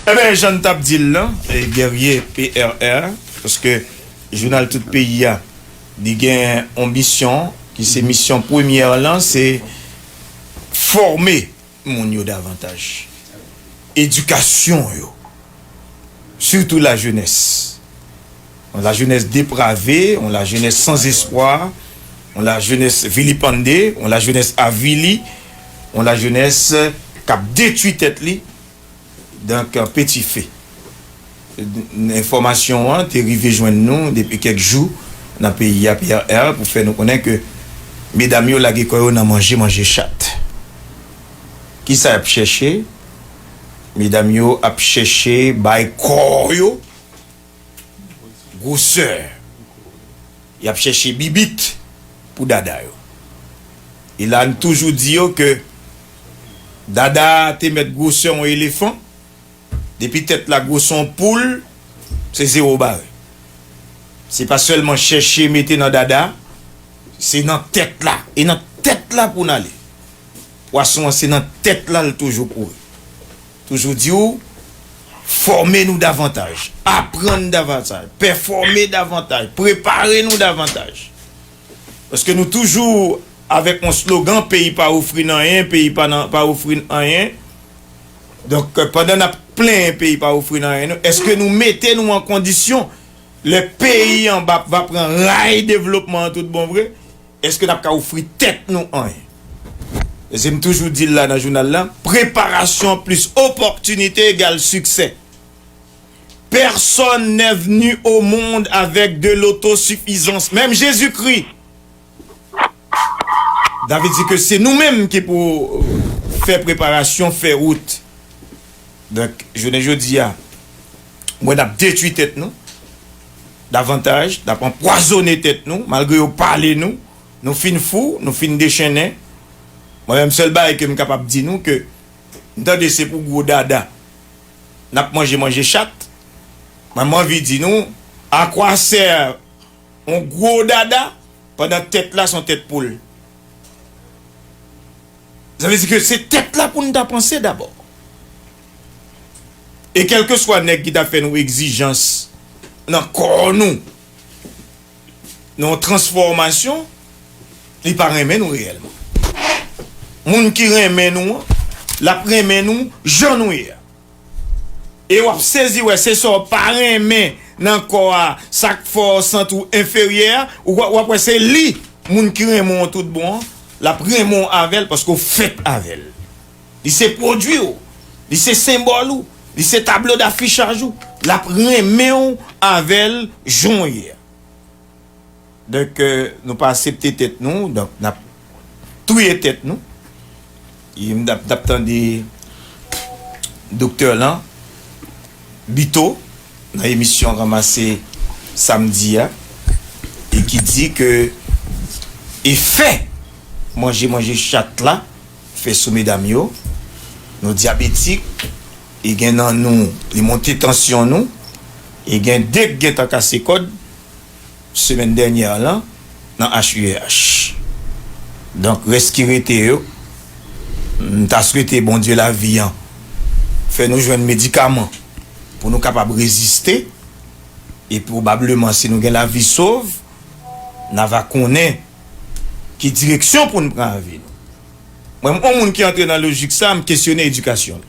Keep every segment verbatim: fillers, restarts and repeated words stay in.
Enben, jan n t ap di l lan, e, Guerrier P R R, paske jounal Tout Peyi a, li gen yon misyon, ki se misyon premyè lan, se fòme moun yo davantaj. Edikasyon yo. Surtout la jeunesse. Yon lajenès deprave, yon lajenès san espwa, yon lajenès vilipande, yon lajenès avili, yon lajenès k ap detwi tèt li. Donk, peti fe. Enfòmasyon an te rive jwenn nou depi kèk jou nan peyi a, P R R, pou fè nou konnen ke medam yo lage kò yo nan manje, manje chat. Kisa y ap chèche? Medam yo ap chèche bay kò yo gwosè. Y ap chèche bibit pou dada yo. E la, n toujou di yo ke dada te mèt gwosè yon elefan. Depi tèt la gwosè yon poul, se zewo bare. Se pa sèlman chèche mete nan dada, se nan tèt la. E nan tèt la pou n ale. Pwason an, se nan tèt la l toujou kouri. Toujou di w, fòme nou davantaj, aprann davantaj, pèfòme davantaj, prepare nou davantaj. Paske nou toujou avèk yon slogan, peyi pa ofri n anyen, peyi pa nan, pa ofri n anyen. Donk, pandan n ap plenyen peyi pa ofri n anyen, nou, èske nou mete nou an kondisyon, lè peyi an va, va pran ray devlopman an tout bon vre, èske n ap ka ofri tèt nou anyen? E se m toujou di l la nan jounal la, préparation plus opportunité égale succès. Personne n'est venu au monde avec de l'autosufizans. Menm Jezikri, David di ke se nou menm ki pou fè preparasyon, fè wout. Donk, jounen jodi a, mwen n ap detwi tèt nou davantaj, n ap anpwazonnen tèt nou, malgre yo pale nou, nou fin fou, nou fin dechennen. Mwen menm, sèl bagay ke m kapab di nou ke m tande se pou gwo dada n ap manje, manje chat. Mwen, m anvi di nou, à quoi sert yon gwo dada pandan tèt la se yon tèt poul? Sa vle di ke se tèt la pou n ta panse dabò. E kèlkeswa nèg ki ta fè nou egzijans nan kò nou, nan yon transfòmasyon, li pa renmen nou reyèlman. Moun ki renmen nou an, l ap renmen nou jan nou ye a. E w ap sezi wè se sa w pa renmen nan kò a, sa k fè w santi w enferyè a, w, w ap wè se li, moun ki renmen w tout bon an, l ap renmen w avè l paske w fèt avè l. Li se pwodui w, li se senbòl ou, li se tablo dafichaj ou, l ap renmen w avè l jan w ye a. Donk, euh, nou pa aksepte tèt nou, donk n ap touye tèt nou. E m t ap, t ap tande doktè lan, Bito, nan emisyon Ranmase samdi a, e ki di ke efè manje, manje chat la fè sou medam yo, nou dyabetik, e gen nan nou, li monte tansyon nou, e gen de k gentan kase kòd, semèn dènyè lan nan H U E H. Donk, rès ki rete yo, m ta swete Bondye lavi an fè nou jwenn medikaman pou nou kapab reziste, e pwobableman, si nou gen lavi sov, n a va konnen ki direksyon pou n pran avi nou. Mwen, yon moun ki antre nan lojik sa, m kesyone edikasyon l.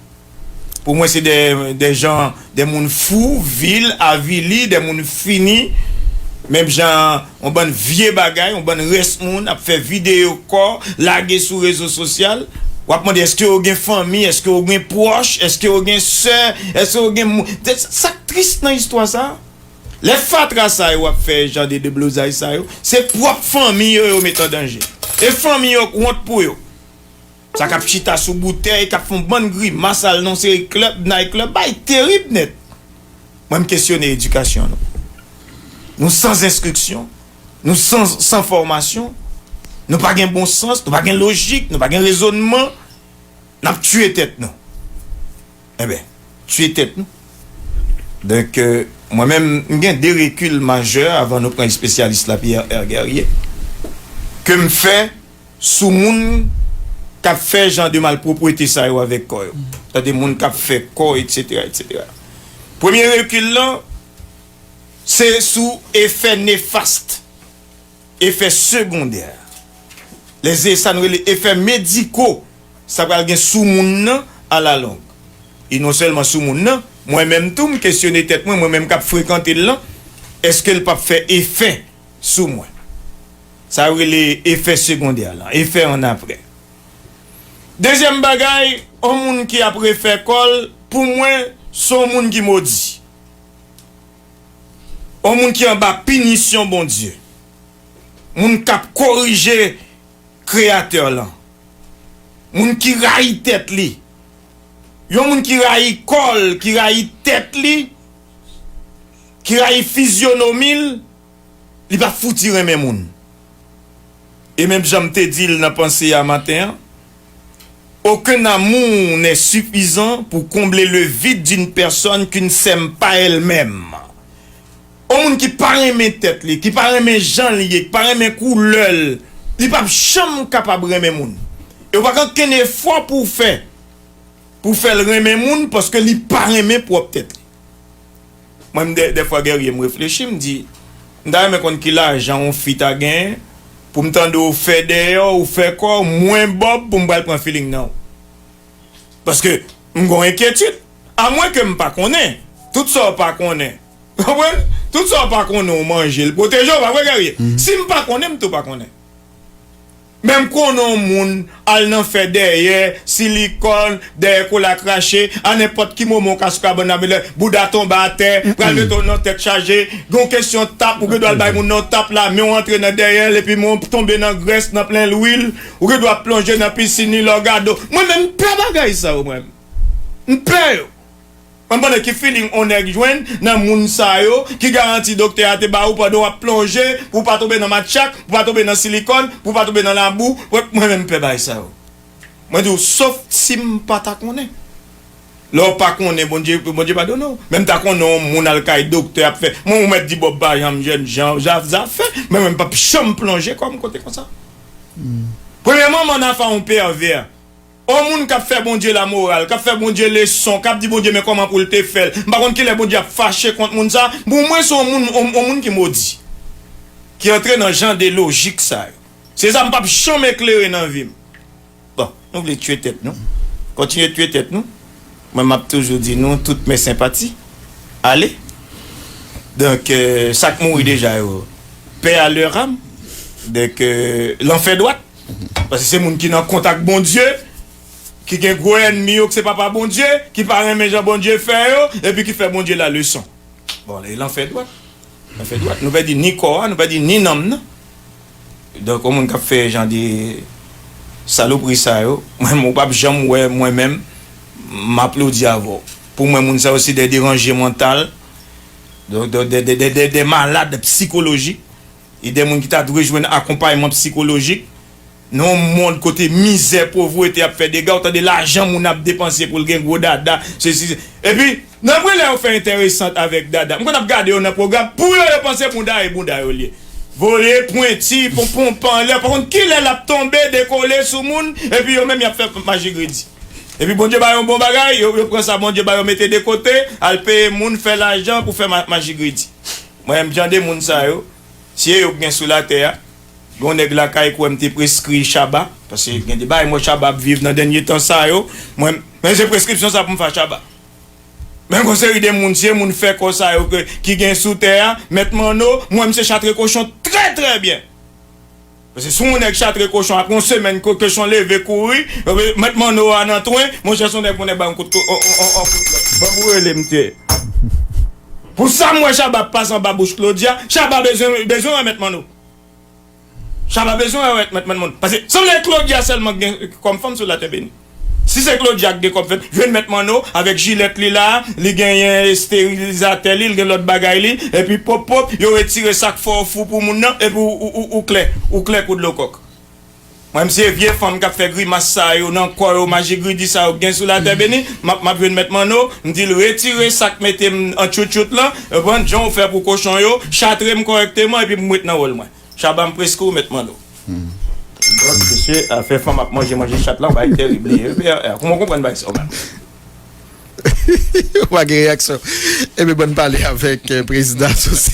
Pou mwen, se de, de jan, de moun fou, vil, avili, de moun fini. Menm jan, yon bann vye bagay, yon bann rès moun ap fè videyo kò, lage sou rezo sosyal. W ap mande, èske yo gen fanmi, èske yo gen pwòch, èske yo gen sè, èske yo gen moun. Sa k tris nan istwa sa, lè fatra sa yo ap fè jan de deblozay sa yo, se pwòp fanmi yo yo met an danje. E fanmi yo k wont pou yo. Sa k ap chita sou boutèy, k ap fè yon bann grimas, al nan seri klèb, night club, bagay terib nèt. Mwen, m kesyone edikasyon nou. Nou san enstriksyon, nou san, san fòmasyon, nou pa gen bon sans, nou pa gen lojik, nou pa gen rezònman, n ap tiye tèt nou. Enben, tiye tèt nou. Donk, euh, mwen menm, m gen de rekil majè avan nou pran espesyalis la, Pierre R. Guerrier, ke m fè sou moun k ap fè jan de malpwoprete sa yo avèk kò yo. Tande moun k ap fè kò, etsetera, etsetera. Premye rekil lan, se sou efè nefast, efè segondè. Lè sa nou rele efè mediko, sa pral gen sou moun nan alalong. E non sèlman sou moun nan, mwen menm tou, m kesyone tèt mwen, mwen menm k ap frekante l lan, èske l p ap fè efè sou mwen? Sa yo rele efè segondè lan, efè annapre. Dezyèm bagay, yon moun ki ap refè kò l, pou mwen, se yon moun ki modi. Yon moun ki anba pinisyon Bondye. Moun k ap korije Kreyatè lan. Moun ki rayi tèt li. Yon moun ki rayi kò l, ki rayi tèt li, ki rayi fizyonomi l, li p ap fouti renmen moun. E menm jan m te di l nan panse a maten an, aucun amour n'est suffisant pour combler le vide d'une personne qui ne s'aime pas elle-même. Yon moun ki pa renmen tèt li, ki pa renmen jan l ye, ki pa renmen koulè l, li p ap janm kapab renmen moun. E w pa gen okenn efò pou w fè, pou w fè l renmen moun, paske li pa renmen pwòp tèt li. Mwen, m dè, dèfwa, Guerrier, m reflechi, m di, m ta renmen konn ki lajan yon fi ta genyen pou m tande w fè dèyè w, ou fè kò w, mwen Bob, pou m pral pran feeling nan w. Paske m gon enkyetid. Amwenke m pa konnen. Tout sa w pa konnen. Konprann? Tout sa w pa konnen, w manje l. Pwoteje w, pa vre, Guerrier? Si m pa konnen, m tou pa konnen. Men m konnen yon moun al nan fè dèyè, silikòn, dèyè kola krache, a nenpòt ki moman w ka sou kabann nan, men lè bouda tonbe atè, pral mete w nan tèt chaje, gen yon kesyon tap, ou gen dwa al bay moun nan yon tap la, men w antre nan dèyè l, epi men w tonbe nan grès, nan plen lwil, ou gen dwa plonje nan pisin ni lò gado. Mwen menm, m pè bagay sa yo, mwen. M pè yo. Mwen, m konnen ki feeling on nèg jwenn nan moun sa yo, ki garanti doktè a te ba ou pandan w ap plonje, pou w pa tonbe nan matchak, pou w pa tonbe nan silikòn, pou w pa tonbe nan labou. Mwen, mwen menm, m pè bagay sa yo. Mwen di w, sof si m pa ta konnen. Lè w pa konnen, Bondye, Bondye padone w. Men m ta konnen yon moun al kay doktè ap fè. Mwen, ou mèt di Bob pa janm jèn jan, za- zafè. Men mwen, m p ap janm plonje kò m kote konsa. Premyèman, Manafa yon pèvè. Yon moun k ap fè Bondye lamoral, k ap fè Bondye leson, k ap di Bondye men kòman pou l te fè l. M pa konn kilè Bondye ap fache kont moun sa. Pou mwen, se yon moun, yon, yon moun ki modi, ki antre nan jan de lojik sa yo. Se sa m p ap janm eklere nan vi m. Bon, nou vle tiye tèt nou. Kontinye tiye tèt nou. Mwen, m ap toujou di nou, toutes mes sympathies. Ale. Donk, euh, sa k mouri deja yo, paix à leur âme. Donk, euh, lanfè dwat. Paske se moun ki nan kont ak Bondye, ki gen gwo ènmi yo, ki se papa Bondye, ki pa renmen jan Bondye fè yo, epi ki fè Bondye la leson. Bon, e lanfè dwat. Lanfè dwat. Nou pèdi ni kò a, nou pèdi ni nanm nan. Donk, yon moun k ap fè jan de salopri sa yo, mwen, ou p ap janm wè mwen menm, m aplodi avè w. Pou mwen, moun sa yo se de deranje mantal, donk, de, de, de, de, de, de malad sikolojik, e de moun ki ta dwe jwenn akonpayman sikolojik. Nan yon mond kote mizè, povrete ap fè dega, ou tande lajan moun ap depanse pou l gen gwo dada, sesi, se- epi, nan premye lè yo fè enteresant avèk dada, m konn ap gade yo nan pwogram, pou yo, yo panse bouda e bouda yo l ye. Voye, pwenti, ponponpan anlè, pa konn kilè l ap tonbe, dekole sou moun, epi yo menm y ap fè maji gredi. Epi Bondye ba yo yon bon bagay, yo, yo pran sa Bondye ba yo mete de kote, al peye moun, fè lajan pou fè ma- maji gredi. Mwen, m jan de moun sa yo, si e yo k gen sou latè a, gen yon nèg lakay k wè m te preskri Shabba, paske gen de bagay m wè Shabba ap viv nan dènye tan sa yo, mwen, men se preskripsyon sa pou m fè Shabba. Men gon seri de moun, si e moun fè kò sa yo ke, ki gen sou tè a, Mèt Manno, mwen, m se chatre kochon trè, trè byen. Paske si yon nèg chatre kochon, apre yon semèn, ko- kochon leve kouri, Mèt Manno a nan twen, monchè, se yon nèg pou nèg ba yon kout, on, on, on, on kout lòt. Ban pou rele m te. Pou sa m wè Shabba ap pase anba bouch Claudia, Shabba bezwen, bezwen wè Mèt Manno. Shabba bezwen wè Mèt, Mèt Manno. Paske sanble Claudia sèlman k gen kòm fanm sou latè beni. Si se Claudia k gen kòb fèt, jwenn Mèt Manno avèk jilèt li la, li genyen esterilizatè li, li gen lòt bagay li, epi pòp pòp, yo retire sa k fè w fou pou moun nan, epi ou, ou, ou, ou klè, ou klè kou dlo kòk. Mwen, m se vye fanm k ap fè grimas sa yo nan kò yo, maji gridi sa yo k gen sou latè beni, m ap, m ap jwenn Mèt Manno, m di l retire sa k mete m an tchoutchout lan, konprann, jan w fè pou kochon yo, chatre m kòrèkteman, epi m ret nan wòl mwen. Shabba, m preskri w, Mèt Manno. Hmm. Donk, mesye, afè fanm ap manje, manje chat la, yon bagay terib li ye. Kòman w konprann bagay sa w menm? Ou pa gen reyaksyon. Ebyen, ban n pale avèk eh, prezidan asosiyasyon.